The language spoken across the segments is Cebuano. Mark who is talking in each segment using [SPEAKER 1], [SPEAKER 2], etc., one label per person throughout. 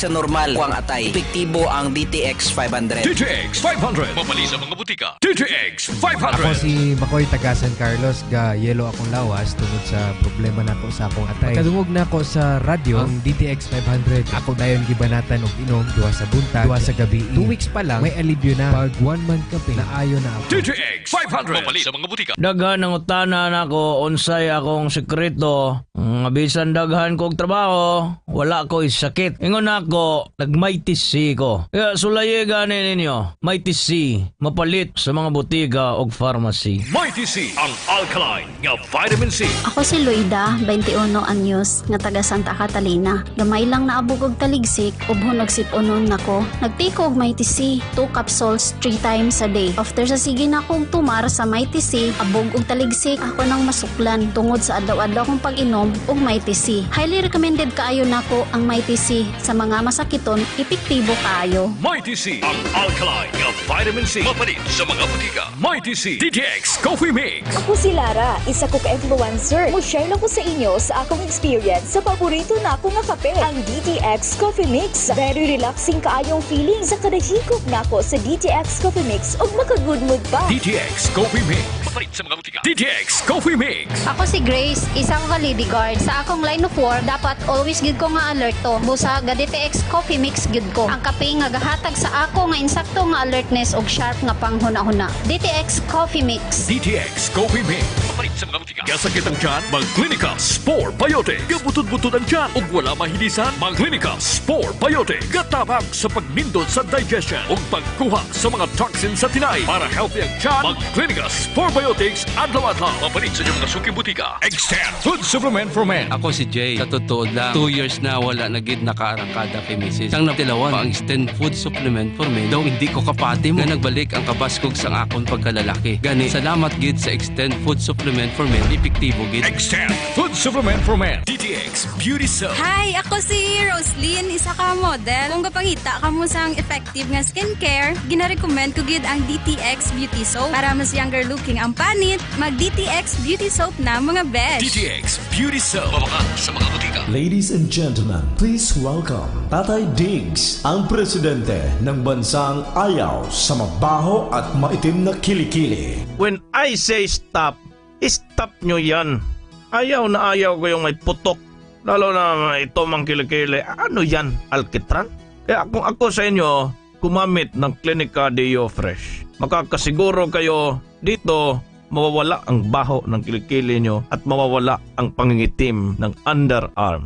[SPEAKER 1] sa normal ang atay. Epektibo ang DTX 500.
[SPEAKER 2] DTX 500. Mapalit sa mga butika. DTX 500.
[SPEAKER 3] Ako si Makoy, taga San Carlos, ga yelo akong lawas tungod sa problema nako sa akong atay. Pagkadungog nako sa radyo ang DTX 500, ako dayon gibanatan og inom duha sa buntag, duha sa gabi. 2 weeks pa lang, may alibyo na. Pag one month kape, naayo na ako.
[SPEAKER 2] DTX 500. Mapalit sa mga butika.
[SPEAKER 4] Daghan ang utana nako unsay akong sekreto. Nga bisan daghan kog trabaho, wala ko sakit. Ingon ako, nag-Mighty C ko. Kaya sulayi gani ninyo, Mighty C, mapalit sa mga butika og pharmacy.
[SPEAKER 2] Mighty C, ang alkaline nga vitamin C.
[SPEAKER 5] Ako si Loida, 21 anyos, nga taga Santa Catalina. Gamay lang naabog og taligsik, ubhon og sip-unon nako. Nag-take og Mighty C, 2 capsules 3 times a day. After sa sige na kog tumar sa Mighty C, abog og taligsik ako nang masuklan tungod sa adlaw-adlaw kong pag-inom og Mighty C. Highly recommended kaayo nako ang Mighty C sa mga masakiton, epektibo kaayo.
[SPEAKER 2] Mighty C, ang alkaline nga vitamin C. Mapalit sa mga butika. Mighty C, DTX Coffee Mix.
[SPEAKER 6] Ako si Lara, isa ko ka-influencer. Mo-share lang ko sa inyo sa akong experience sa paborito na ako nga kape, ang DTX Coffee Mix. Very relaxing kaayong feeling sa kada hikop nako sa DTX Coffee Mix ug maka-good mood pa.
[SPEAKER 2] DTX Coffee Mix. Mapalit sa mga butika. DTX Coffee Mix.
[SPEAKER 5] Ako si Grace, isang ka lady guard. Sa akong line of work, dapat always gid ko nga alerto. Busa ga DTX Coffee Mix gid ko. Ang kape nga gahatag sa ako nga insakto nga alertness ug sharp nga panghuna-huna. DTX Coffee Mix.
[SPEAKER 2] DTX Coffee Mix. Mapalit sa mga butika. Gasakit ang tiyan, mag-Clinica Spore Biotic. Gabutod-butod ang tiyan ug wala mahilisan, mag-Clinica Spore Biotic. Gatabang sa pagnindot sa digestion ug pagkuha sa mga toxins sa tinay. Para healthy ang tiyan, mag-Clinica Spore Biotics adlaw-adlaw. Mapalit sa inyong mga suking butika. Extend Food Supplement for Men.
[SPEAKER 7] Ako si Jay. Sa totoo lang, 2 years na wala na gid nakaarangkada kay Mrs. Sang natilawan pa ang Extend Food Supplement for Men, daw hindi ko kapati mo. Nga nagbalik ang kabaskog sa akon pagkalalaki. Gani, salamat gid sa Extend Food Supplement for Men. Epektibo gid.
[SPEAKER 2] Extend Food Supplement for Men. DTX Beauty Soap.
[SPEAKER 8] Hi! Ako si Roslyn, isa ka model. Kung gapangita ka mo sang effective nga skincare, ginarecommend ko gid ang DTX Beauty Soap. Para mas younger looking ang panit, mag DTX Beauty Soap na, mga besh.
[SPEAKER 2] DTX Beauty Soap. Mabakal sa mga butika.
[SPEAKER 9] Ladies and gentlemen, please welcome Tatay Diggs, ang presidente ng bansang ayaw sa mabaho at maitim na kilikili.
[SPEAKER 10] When I say stop, stop nyo yan. Ayaw na ayaw ko yung may putok. Lalo na ito mang kilikili. Ano yan? Alkitran? Kaya kung ako sa inyo, gumamit ng Clinica Dio Fresh. Makakasiguro kayo dito, mawawala ang baho ng kilikili nyo at mawawala ang pangingitim ng underarm.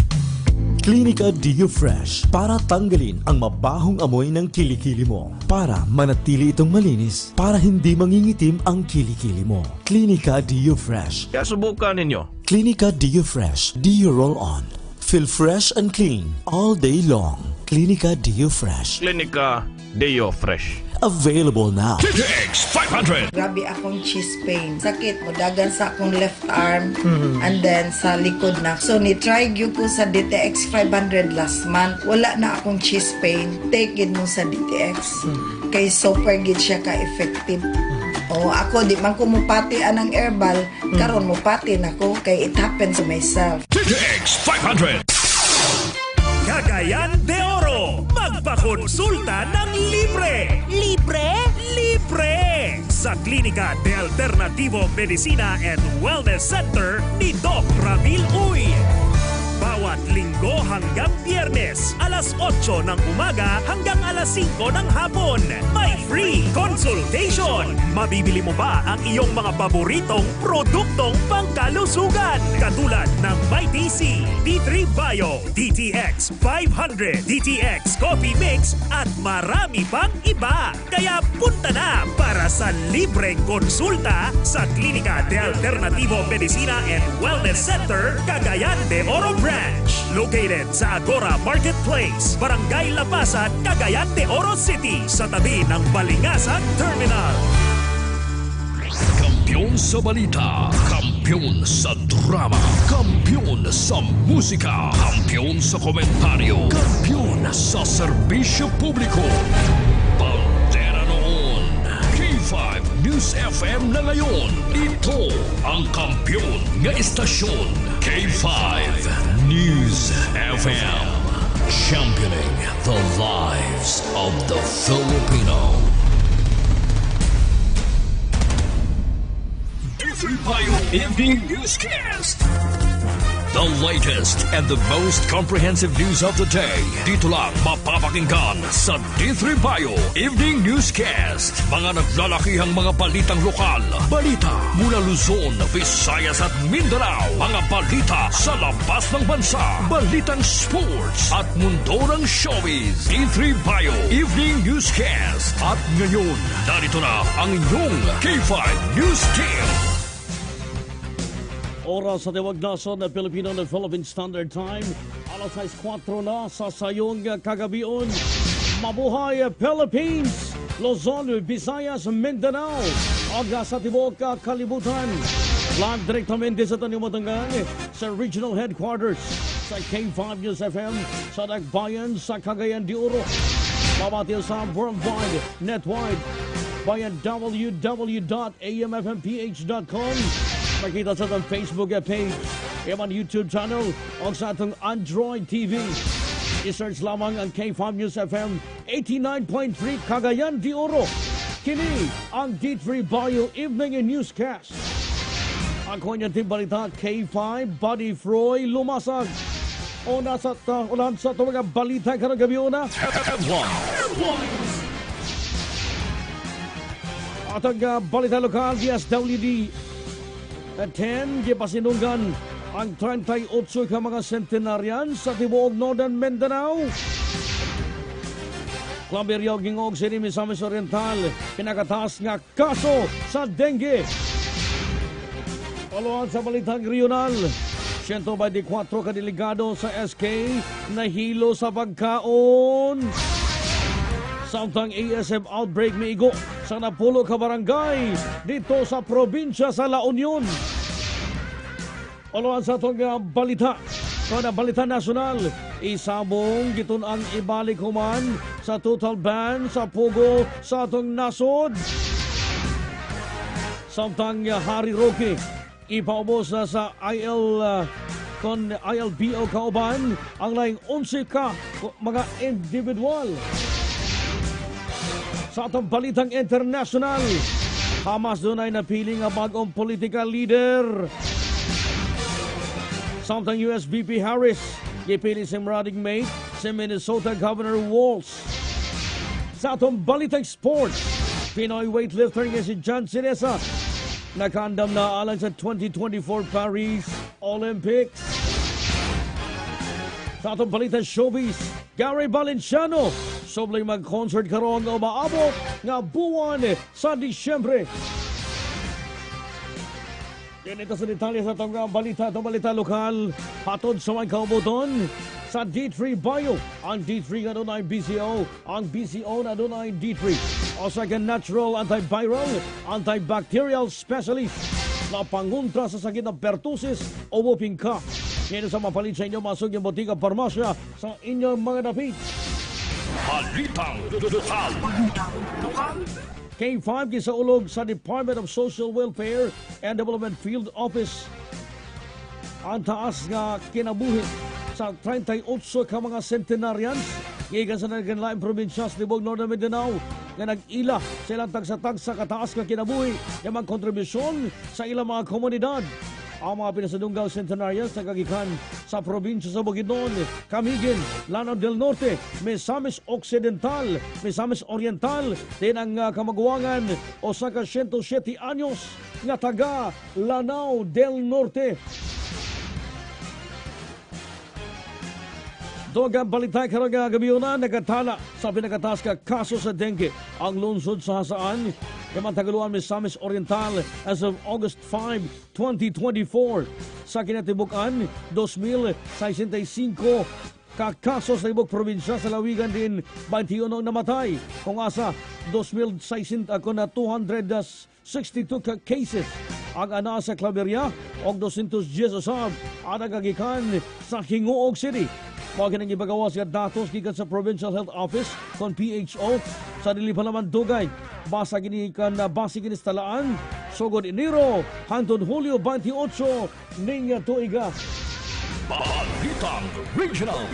[SPEAKER 9] Clinica Dio Fresh para tanggalin ang mabahong amoy ng kilikili mo. Para manatili itong malinis, para hindi mangingitim ang kilikili mo. Clinica Dio Fresh.
[SPEAKER 10] Kaya subukan ninyo.
[SPEAKER 9] Clinica Dio Fresh. Dio Roll On. Feel fresh and clean all day long. Clinica Dio Fresh.
[SPEAKER 10] Clinica Dio Fresh.
[SPEAKER 9] Available now.
[SPEAKER 2] DTX 500.
[SPEAKER 11] Grabe akong chest pain. Sakit mo dagan sa akong left arm and then sa likod na. So ni try gyud ko sa DTX 500 last month. Wala na akong chest pain. Take it mo sa DTX. Kay super gid siya ka effective. Oh, ako di man ko mupati anang herbal, karon mupati na ko kay it happened to myself.
[SPEAKER 2] DTX 500.
[SPEAKER 12] Cagayan de Oro, magpakonsulta ng libre! Libre? Libre! Sa Klinika de Alternativo Medicina and Wellness Center ni Doc Ramil Uy. Bawat Linggo hanggang Biyernes, alas 8 ng umaga hanggang alas 5 ng hapon. May free consultation. Mabibili mo ba ang iyong mga paboritong produktong pangkalusugan? Katulad ng Mighty C, D3 Bio, DTX 500, DTX Coffee Mix at marami pang iba. Kaya punta na para sa libreng konsulta sa Klinika de Alternativo Medicina and Wellness Center, Cagayan de Oro Branch. Located sa Agora Marketplace, Barangay Lapasan, Cagayan de Oro City, sa tabi ng Balingasag Terminal.
[SPEAKER 2] Kampiyon sa balita, kampiyon sa drama, kampiyon sa musika, kampiyon sa komentaryo, kampiyon sa serbisyo publiko. Bandera noon, K5 News FM na ngayon. Ito ang kampiyon nga istasyon, K5 News FM. Championing the lives of the Filipino. D3 Bio Evening Newscast. The latest and the most comprehensive news of the day. Dito lang mapapakinggan sa D3 Bio Evening Newscast. Mga naglalakihang mga balitang lokal. Balita mula Luzon, Visayas at Mindanao. Mga balita sa labas ng bansa. Balitang sports at mundo ng showbiz. D3 Bio Evening Newscast. At ngayon, narito na ang inyong K5 News Team.
[SPEAKER 13] Oras sa Tiwag Nason na Pilipino na Philippine Standard Time. Alas 6:04 na sa sayong kagabion. Mabuhay Philippines, Luzon, Visayas, Mindanao. Aga sa tibuok kalibutan. Live direktamente sa Tanyo Matanggang sa Regional Headquarters sa K5 News FM sa Nagbayan sa Cagayan de Oro. Mabati sa worldwide, netwide, via www.amfmph.com. Makita sa atong Facebook page, iman YouTube channel, o sa atong Android TV. I-search lamang ang K5 News FM 89.3 Cagayan de Oro. Kini ang D3 Bio Evening Newscast. Ako inyong team balita, K5 Buddy Froy Lumasag. Una sa ulan sa itong mga balita karong gabi una. Atong balita lokal, DSWD 10, gipasinunggan ang 38 ka mga centenarian sa tibuok Northern Mindanao. Claveria Gingoog City, Misamis Oriental, pinakataas nga kaso sa dengue. Paluan sa balitang regional, 124 ka delegado sa SK nahilo sa pagkaon. Samtang ASF outbreak miigo sa napulo ka barangay dito sa probinsya sa La Union. Uluan sa atong balita. Sa balita nasyonal, isabong gitun-ang ibalik human sa total ban sa pugo sa atong nasod. Samtang Harry Roque ipaubos na sa IL kon ILBO kauban ang laing 11 ka mga individual. Sa atong balitang international, Hamas dunay napili nga bagong political leader. Samtang US VP Harris gipili sa running mate si Minnesota Governor Walz. Sa atong balitang sports, Pinoy weightlifter nga si John Sinesa nakaandam na alang sa 2024 Paris Olympics. Sa atong balitang showbiz, Gary Valenciano sobrang mag-concert karon nga umaabot nga buwan sa Disyembre. Ganito sa detalye sa atong balita, atong balita lokal, hatod sa mga kaubuton sa D3 Bio. Ang D3 nga doon ay BCO, ang BCO na doon ay D3. O sa natural antiviral, antibacterial specialist na panguntra sa sakit ng pertussis o whooping cough. Ngayon sa mapalit sa inyo, masog yung botika parmasya sa inyong mga dapit.
[SPEAKER 2] Balitang Lokal.
[SPEAKER 13] K5 gisaulog sa Department of Social Welfare and Development Field Office ang taas nga kinabuhi sa 38 ka mga centenarians gikan sa nagkanlaing probinsya sa Tibog Northern Mindanao nga nag-ila sa ilang tagsa-tagsa kataas nga kinabuhi nga magkontribusyon sa ilang mga komunidad. Ang mga pinasadunggang centenarians nagagikan sa probinsya sa Bukidnon, Camiguin, Lanao del Norte, Misamis Occidental, Misamis Oriental, din ang kamaguwangan o sa 107 anyos nga taga Lanao del Norte. Dogang balita karong gabi na nagatala sa pinakataas ka kaso sa dengue ang lungsod sa Hasaan, Kamantagaluan, Misamis Oriental as of August 5, 2024. Sa kinatibukan, 2,065 ka kaso sa ibog probinsya sa lawigan din 21 ang namatay. Kung asa, 2,600 ako na 262 ka cases ang ana sa Claveria og 210 usab ang nagagikan sa Gingoog City. Mao kinang gibagawas nga datos gikan sa Provincial Health Office kon PHO sa dili pa naman dugay. Basa gini kan base kini sa talaan sugod Enero hangtod Hulyo 28 ning tuiga.
[SPEAKER 2] Balitang Regional.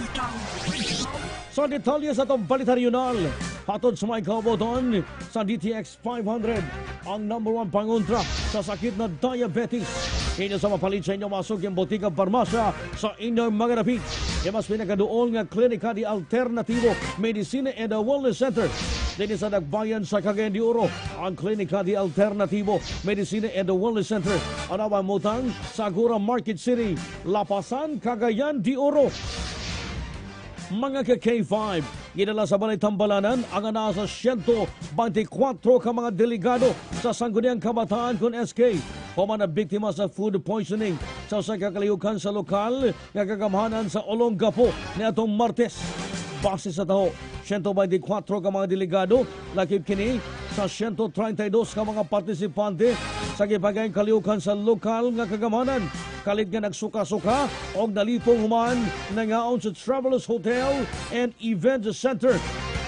[SPEAKER 13] Sa detalye sa atong balita regional, hatod sa may kauboton sa DTX 500, ang number one pangontra sa sakit na diabetes. Inyo sa mapalit sa inyong masuk yung botika parmasya sa inyong mga dapit. Yung mas pinakaduol nga Klinika di Alternativo Medicina and Wellness Center. Dini sa Nagbayan sa Cagayan de Oro, ang Klinika di Alternativo Medicina and Wellness Center. Anawa mutang sa Agora Market City, Lapasan, Cagayan de Oro. Mga ka-K5, gidala sa Balay Tambalanan ang nasa 124 ka mga delegado sa Sangguniang Kabataan kon SK human na biktima sa food poisoning sa usa ka kaliyukan sa lokal nga kagamhanan sa Olongapo niadtong Martes. Base sa taho, 124 ka mga delegado, lakip kini sa 132 ka mga partisipante sa gipagayang kaliyukan sa lokal nga kagamhanan. Kalit nga nagsuka-suka og nalipong human nangaon sa Travelers Hotel and Event Center.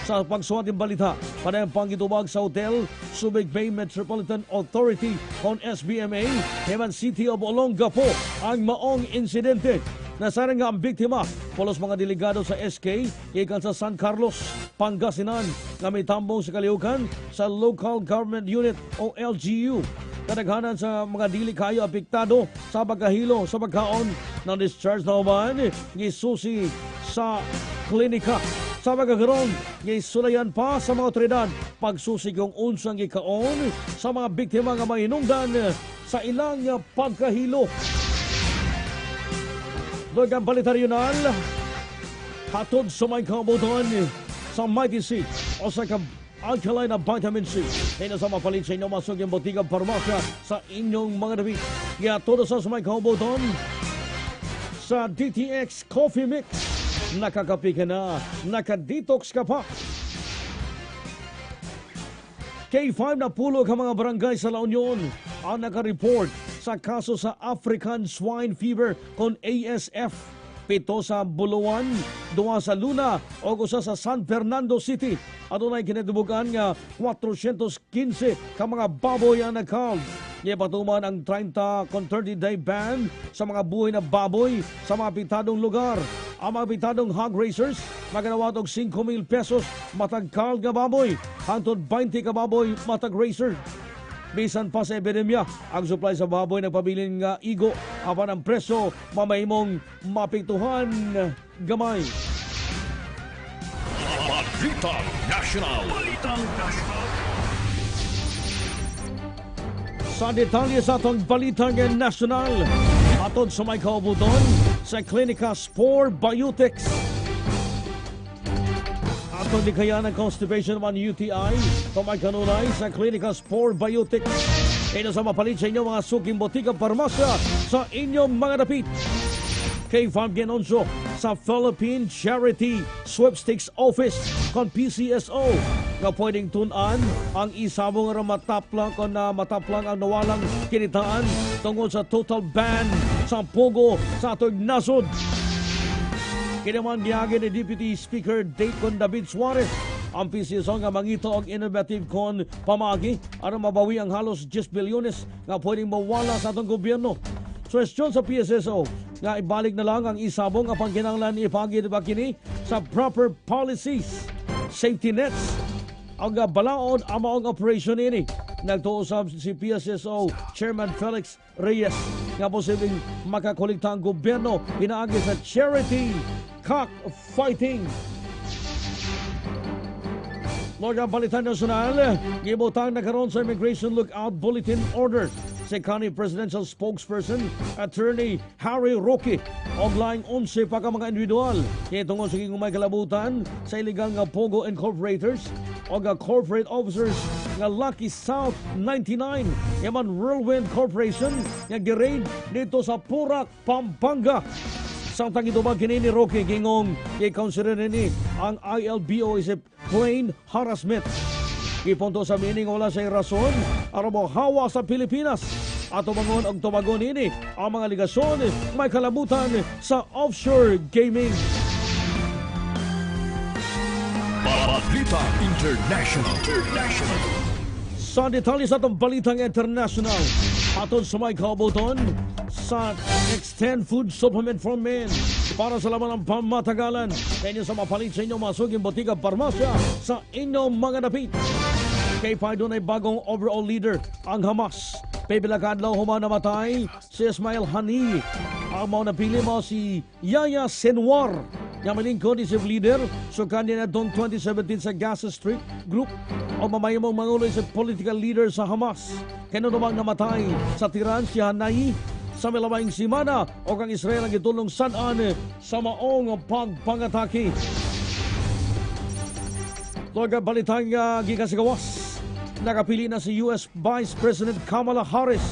[SPEAKER 13] Sa pagsuwat ng balita, panayang pangitubag sa hotel, Subic Bay Metropolitan Authority on SBMA, Heman City of Olongapo ang maong insidente. Nasara nga ang biktima, polos mga delegado sa SK, gikan sa San Carlos, Pangasinan, nga may tambong sa kalihukan sa Local Government Unit o LGU. Kadaghanan sa mga dili kayo apektado sa pagkahilo sa pagkaon ng discharge na uban, gisusi sa klinika. Sa pagkakaroon, gisulayan pa sa mga otoridad pagsusi kung unsang gikaon sa mga biktima nga mahinungdan sa ilang pagkahilo. Dugang balita regional, hatod sa may kabutuan sa Mighty C o sa alkaline na vitamin C. Kaya sa mapalit sa inyong masog yung botika parmasya sa inyong mga dabi. Kaya todo sa may kabutuan sa DTX Coffee Mix. Nakakapi ka na, nakadetox ka pa. K5 na pulo ka mga barangay sa La Union ang nakareport sa kaso sa African Swine Fever kon ASF. 7 sa Buluan, 2 sa Luna o usa sa San Fernando City. Adunay kinadubugan nga 415 ka mga baboy ang nagkalb. Gipatuman ang 30 kon 30-day ban sa mga buhay na baboy sa mga apektadong lugar. Ang mga apektadong hog raisers maganawat og 5,000 pesos matag kalb nga baboy hangtod 20 ka baboy matag racer. Bisan pa sa epidemya, ang supply sa baboy nagpabilin nga igo apan ang presyo mamahimong mapiktuhan gamay.
[SPEAKER 2] Balita National. Balita National.
[SPEAKER 13] Sa detalye sa atong Balitang National, atod sa may kaubuton sa Klinika Spore Biotics. Atong di kaya ng constipation man UTI, tumay kanunay sa Klinika Spore Biotics. Ito sa mapalit sa inyong mga suking botika parmasya sa inyong mga dapit. K5 Genonso sa Philippine Charity Sweepstakes Office kon PCSO nga pwedeng tun-an ang isabong nga mataplang kon na mataplang ang nawalang kinitaan tungod sa total ban sa pogo sa atong nasod. Kinaman giagi ni Deputy Speaker Dayton David Suarez ang PCSO nga mangita og innovative kon pamaagi aron mabawi ang halos 10 bilyones nga pwedeng mawala sa atong gobyerno. Suwestyon sa PSSO nga ibalik na lang ang isabong apan kinahanglan ipagid ba kini sa proper policies, safety nets, ang balaod ang maong operation ini. Nagtuo sab si PSSO Chairman Felix Reyes nga posibleng makakolekta ang gobyerno pinaagi sa charity cock fighting. Lord, Balita Nacional, gibutang na karon sa Immigration Lookout Bulletin Order si kanhi Presidential Spokesperson Attorney Harry Roque og laing 11 pa ka mga individual kay tungod sa gingumay kalabutan sa illegal nga Pogo Incorporators og corporate officers nga Lucky South 99 yaman Whirlwind Corporation nga giraid dito sa Porac, Pampanga. Samtang itubag kini ni Roque, gingong i-consider nini ang ILBO is a plain harassment. Gipunto sa meaning wala sa rason aron mohawa sa Pilipinas. Ato bangon og tubagon nini ang mga ligasyon may kalabutan sa offshore gaming.
[SPEAKER 2] Balita International. International.
[SPEAKER 13] Sa detalye sa atong Balitang International, atong sa may kaubuton sa Extend Food Supplement for Men. Para sa laman ng pamatagalan, inyo sa mapalit sa inyong mga suking botika parmasya sa inyong mga dapit. Kay doon ay bagong overall leader ang Hamas. Pipila ka adlaw human namatay si Ismail Haniyeh. Ang mao napili mo si Yahya Sinwar nga malingkod isip leader so kanya na 2017 sa Gaza Strip Group o mamayamong mangulo sa political leader sa Hamas. Kano namang namatay sa Tehran si Haniyeh sa milawang simana o kang Israel ang gitulong san-an sa maong pagpangatake. Loga balitang gikan sa gawas. Nakapili na si US Vice President Kamala Harris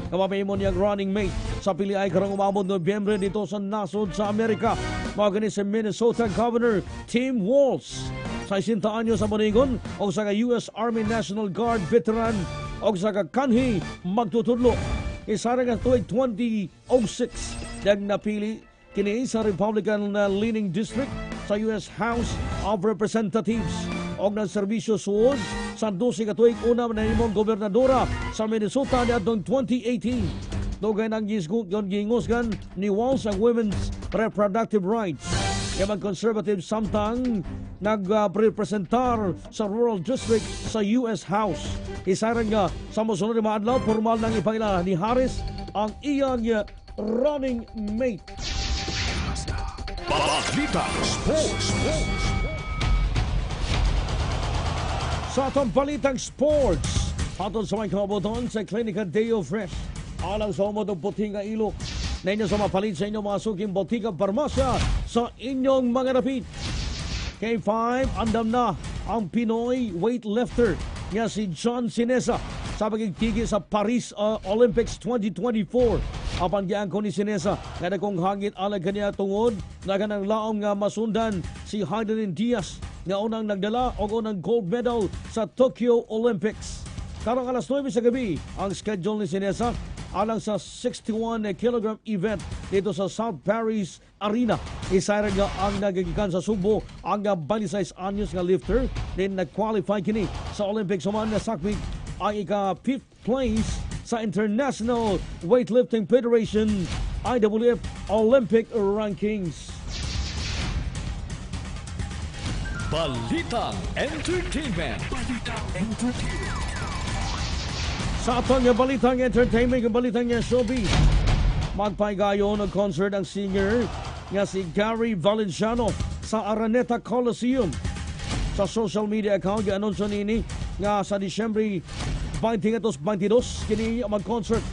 [SPEAKER 13] nga mamahimo niyang running mate sa pili ay karong umabot Nobyembre dito sa nasod sa Amerika. Mao gani si Minnesota Governor Tim Walz. Sa 60 anyos sa moningon og sa US Army National Guard veteran og sa kanhi magtutudlo. Isa nga tuig 2006 nag napili kini sa Republican leaning district sa US House of Representatives og nagserbisyo suod sa 12 ka tuig, una nahimong gobernadora sa Minnesota niadtong 2018. Dugay nang gingusgan ni Walz ang women's reproductive rights. Kaya mag-conservative samtang nag-representar sa rural district sa US House. Isaran nga sa mosunod nga mga adlaw, formal nang ipangilala ni Harris ang iyang running mate.
[SPEAKER 2] Balita Sports.
[SPEAKER 13] Sa atong balitang sports, atong sa mga kabuton sa Klinika Deo Fresh. Alang sa umot og puti nga ilok na inyo sa mapalit sa inyong mga suking botika parmasya sa inyong mga dapit. K5, andam na ang Pinoy weightlifter nga si John Sinesa sa pagigtigi sa Paris Olympics 2024. Apan giangko ni Sinesa nga dagkong hangit alang kaniya tungod na kanang laom nga masundan si Hidilyn Diaz nga unang nagdala og unang gold medal sa Tokyo Olympics. Karong alas 9 sa gabi ang schedule ni Sinesa alang sa 61 kilogram event dito sa South Paris Arena. Isayran nga ang nagagikan sa Sugbo ang 26 anyos nga lifter din nag-qualify kini sa Olympics human na sakmit ang ika 5th place sa International Weightlifting Federation IWF Olympic Rankings.
[SPEAKER 2] Balitang Entertainment. Balitang Entertainment.
[SPEAKER 13] Sa atong nga balitang entertainment, nga balitang nga showbiz. Magpaigayon og concert ang singer nga si Gary Valenciano sa Araneta Coliseum. Sa social media account, gianunsyo nini nga sa Disyembre 2022 kini mag-concert.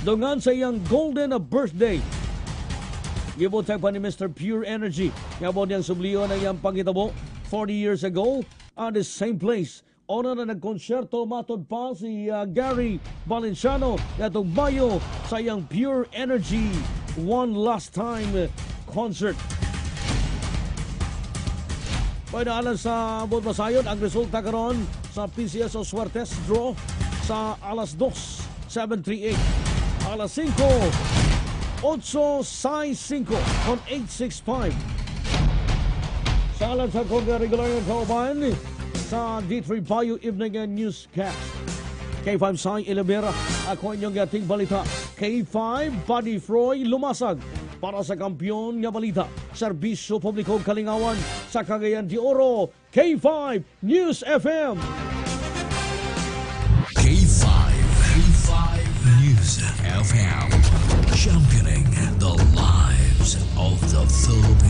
[SPEAKER 13] Dungan sa iyang golden birthday. Gibutag pa ni Mr. Pure Energy nga mo niyang subliyon ang iyang pangitabo 40 years ago at the same place. Una na nagkonsyerto matod pa si Gary Valenciano ngadtong Mayo sa iyang Pure Energy One Last Time concert. Pwede sa buot masayon ang resulta karon sa PCSO Suertes draw sa alas 2, 738. Alas 5, 865 on 865. Sa alam sa kong regular nga kauban sa D3 Bio Evening Newscast. K5 Sai Ilabera, ako inyong gating balita. K5 Buddy Froy Lumasag para sa kampiyon nga balita. Serbisyo Publiko Kalingawan sa Cagayan de Oro, K5 News FM.
[SPEAKER 2] K5, K5 News FM. Championing the lives of the Filipino.